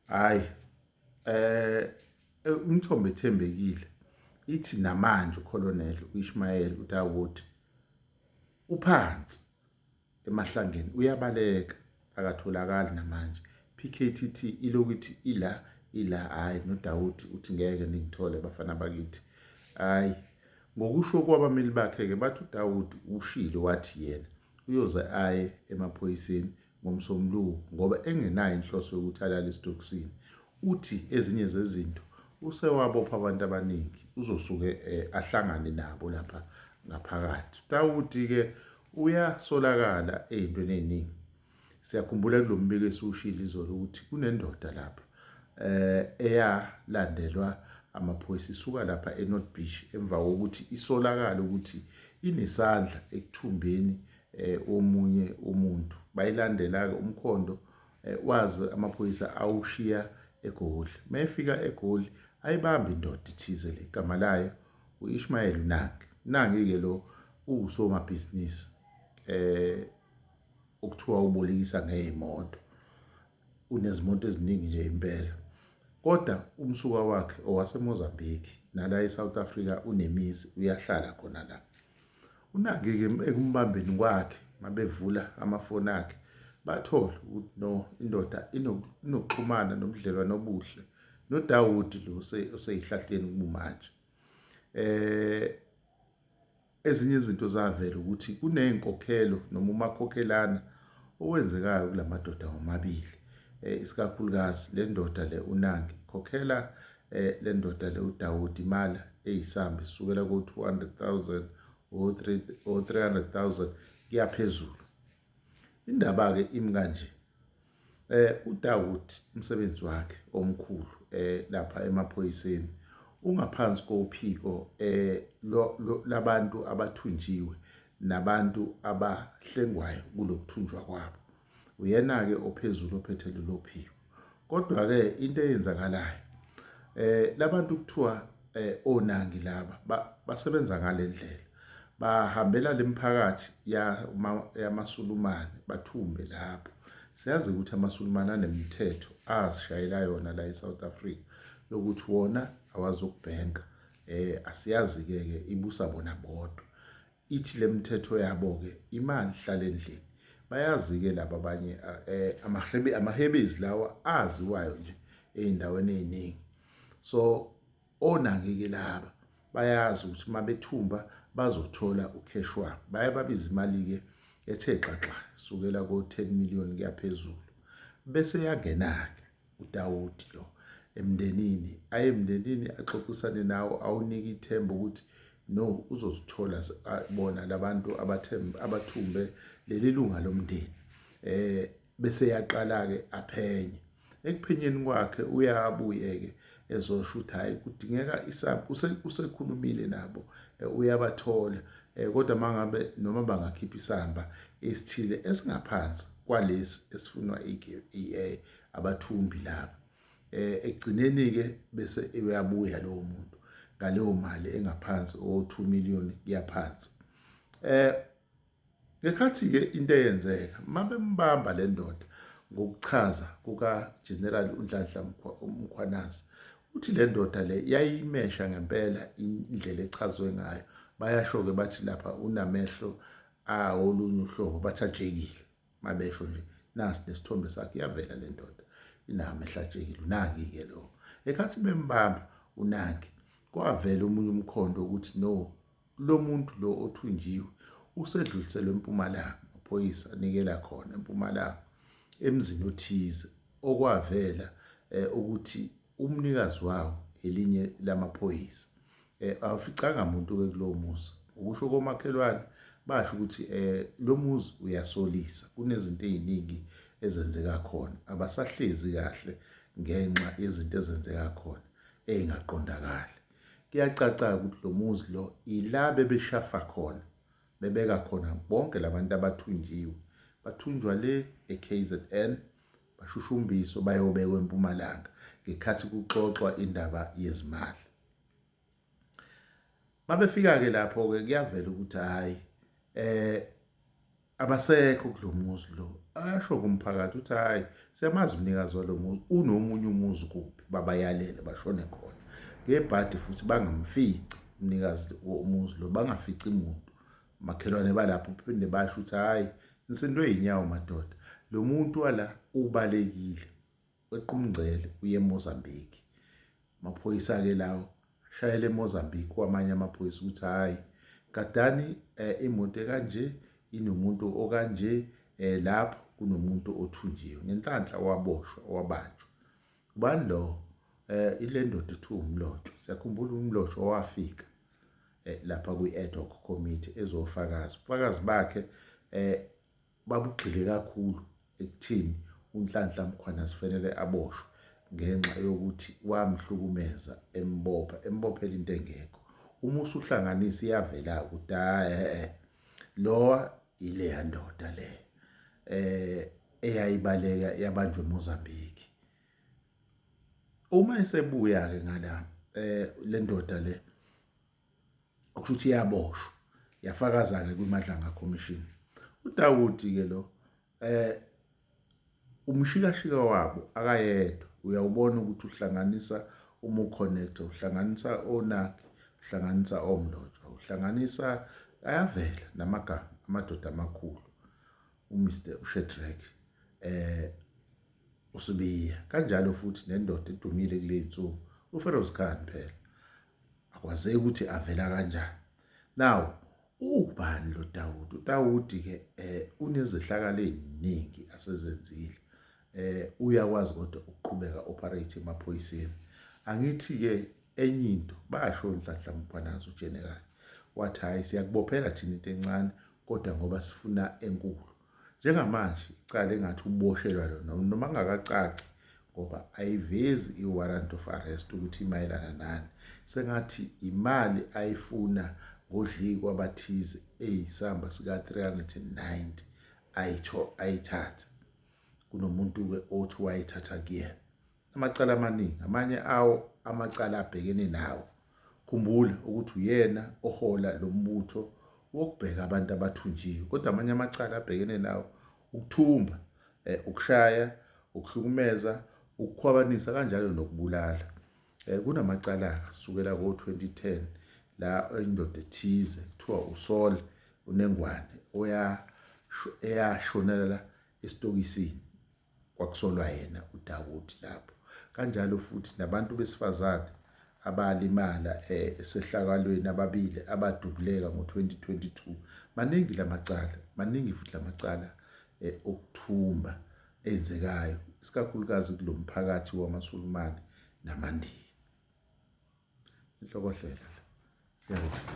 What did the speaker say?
Hhayi, umthombo ethembekile ithi namanje uColonel u-Ishmael uDawood uphansi emahlangeni uyabaleka akatholakali namanje. PKTT ilokhu ithi ila ila, hhayi noDawood uthi ngeke ningithole bafana bakithi. Hhayi, ngokusho kwabameli bakhe-ke bathi uDawood ushilo wathi yena uyoze aye emaphoyiseni ngoMsombuluko ngoba engenayo inhloso yokuthi alale esitokisini. Uthi ezinye zezinto usewabopha abantu abaningi uzosuke eh, ahlangane nabo lapha ngaphakathi. Dawudi-ke uyasolakala ey'ntweni ey'ningi. Siyakhumbula kulo mbiko esiwushilo izolo ukuthi kunendoda lapha eh eyalandelwa amaphoyisa isuka lapha eNorth Beach emva kokuthi isolakala ukuthi inesandla ekuthumbeni eh omunye umuntu bayilandela ke umkhondo eh, wazi amaphoyisa awushiya eGoli mayefika eGoli ayibambi indoda ithize le igama layo uIshmael Nangi Nangi ke lo uwusomabhizinisi eh okuthiwa ubolekisa ngezimoto unezimoto eziningi nje impela kodwa umsuka wakhe owaseMozambique nala eSouth Africa unemizi uyahlala khona la Unake-ke ekumbambeni kwakhe mabevula amafoni akhe bathola ukuthi no indoda inokuxhumana nobudlelwane obuhle noDawudi lo oseyihlahleni kubumanje. Eh ezinye izinto zavela ukuthi kuney'nkokhelo noma umakhokhelana owenzekayo kula madoda womabili eh, isikakhulukazi le ndoda le uNangi ikhokhela eh, le ndoda le uDawudi imali eyisamba isukela ko-200,000 o-300,000 kuya phezulu. Indaba-ke imi kanje eh uDawud umsebenzi wakhe omkhulu eh lapha emaphoyiseni ungaphansi kophiko eh labantu abathunjiwe nabantu abahlengwayo kulokuthunjwa kwabo Uyena-ke ophezulu ophethe lelo phiko. Kodwa-ke into eyenzakalayo eh labantu kuthiwa eh onangi laba basebenza ngalendlela bahambela lemphakathi yamaSulumane bathumbe lapho. Siyazi ukuthi amaSulumane anemithetho azishayela yona la eSouth Africa yokuthi wona awazokubhenka eh asiyazi-ke ke ibusa bona bodwa. Ithi le mithetho yabo-ke imali hlala endlini. Bayazi-ke laba abanye eh, amahebezi lawa aziwayo nje ey'ndaweni ey'ningi. So onangi-ke laba bayazi ukuthi uma bethumba bazothola ukheshi wabo. Baye babize imali-ke ethe xaxa sukela ko-10 million kuya phezulu. Bese yangena-ke uDawudi lo emndenini aye emndenini axoxisane nawo awunike ithemba ukuthi no uzozithola bona labantu abathemba abathumbe leli lunga lomndeni eh bese yaqala ke aphenye ekuphenyeni kwakhe uyabuye ke ezosho ukuthi hayi kudingeka isab usekhulumile nabo eh, uyabathola eh, kodwa mangabe noma bangakhipha isamba esithile esingaphansi kwalesi esifunwa i-EA abathumbi laba eh ekugcineni ke bese uyabuya lowo muntu ngaleyo mali engaphansi o 2 million kuyaphansi eh ngekhathi ke into eyenzeka mabembamba le ndoda ngokuchaza kuka General uNhlanhla Mkhwanazi uthi le ndoda le yayimesha ngempela indlela echazwe ngayo bayasho ke bathi lapha unamehlo awolunye uhlobo bathatshekile mabesho nje nasi nesithombe sakhe iyavela le ndoda inami ehlatshekile unangi-ke lo ekhathi bembamba unangi kwavela omunye umkhondo ukuthi no lo muntu lo othunjiwe usedluliselwe empumalanga amaphoyisa anikela khona empumalanga emzini othize okwavela eh, ukuthi umnikazi wawo elinye lamaphoyisa eh awuficanga muntu ke kulowo muzi ukusho komakhelwane basho ukuthi eh lo muzi uyasolisa kunezinto eziningi ezenzeka khona abasahlezi kahle ngenxa yezinto ezenzeka khona ezingaqondakali kuyacaca ukuthi lo muzi lo ila bebeshafa khona bebeka khona bonke labantu abathunjiwe bathunjwa le eKZN bashushumbiswe bayobekwa eMpumalanga ngekhathi kuxoxwa indaba yezimali. Mabefika-ke lapho-ke kuyavela ukuthi hhayi eh Abasekho kulo muzi lo. Asho kumphakathi uthi hhayi siyamazi umnikazi walo muzi unomunye umuzi kuphi babayalele bashone khona. Ngebhadi futhi bangamfici umnikazi womuzi lo bangafici muntu. Makhelwane balapho phinde basho ukuthi hhayi insindwe yinyawo madoda lo muntu wala ubalekile weqa umngcele uye eMozambique. Amaphoyisa-ke lawo shayela eMozambique kwamanye amaphoyisa ukuthi hhayi gadani imoto ekanje inomuntu okanje lapho kunomuntu othunjiwe. Ngenhlanhla waboshwa wabanjwa. Ubani lo? Ile ndoda ethiwa uMlotshwa. Siyakhumbula uMlotshwa wafika lapha kwi-ad hoc committee ezofakaza. Ubufakazi bakhe babugxile kakhulu ekuthini uNhlanhla Mkhwanazi kufanele aboshwe ngenxa yokuthi wamhlukumeza embopha embophela into engekho. Uma usuhlanganisa iyavela ukuthi hhayi eh lowa ileya ndoda le eyayibaleka yabanjwa eMozambique. Uma esebuya-ke ngala le ndoda le okusho ukuthi iyaboshwa yafakaza-ke kwiMadlanga Commission. UDawudi-ke lo umshikashika wabo akayedwa uyawubona ukuthi uhlanganisa umuconnector uhlanganisa onaki uhlanganisa omlotshwa uhlanganisa ayavela namagama amadoda amakhulu uMr uShedrack uSibiya kanjalo futhi nendoda edumile kulezi nsuku uFeroz Khan phela akwazeki ukuthi avela kanjani. Now ubani lo Dawudi? uDawudi ke unezehlakalo eziningi asezenzile. Uyakwazi kodwa ukuqhubeka operate emaphoyiseni. Angithi ke enye into basho Nhlanhla Mkhwanazi uGeneral wathi hayi siyakubophela thina into encane kodwa ngoba sifuna enkulu. Njengamanje icala engathi uboshelwa lona noma kungakacaci ngoba ayivezi i-warrant of arrest ukuthi imayelana nani. Sengathi imali ayifuna ngodli kwabathize eyisamba sika-390 ayithatha. Kunomuntu-ke othi wayithatha kuyena. Amacala amaningi, amanye awo amacala abhekene nawo. Khumbula ukuthi uyena ohola lo mbutho wokubheka abantu abathunjiwe, kodwa amanye amacala abhekene nawo ukuthumba, ukushaya, ukuhlukumeza, ukukhwabanisa kanjalo nokubulala. Kunamacala kusukela ko-2010 la indoda ethize kuthiwa uSol unengwane eyashonela esitokisini kwakusolwa yena uDawudi lapho. Kanjalo futhi nabantu besifazane abalimala esehlakalweni ababili abadubuleka ngo-2022. Maningi lamacala, maningi futhi lamacala okuthumba enzekayo isikakhulukazi kulo mphakathi wamaSulumane namaNdiya. Inhlokohlela la. Siyabonga.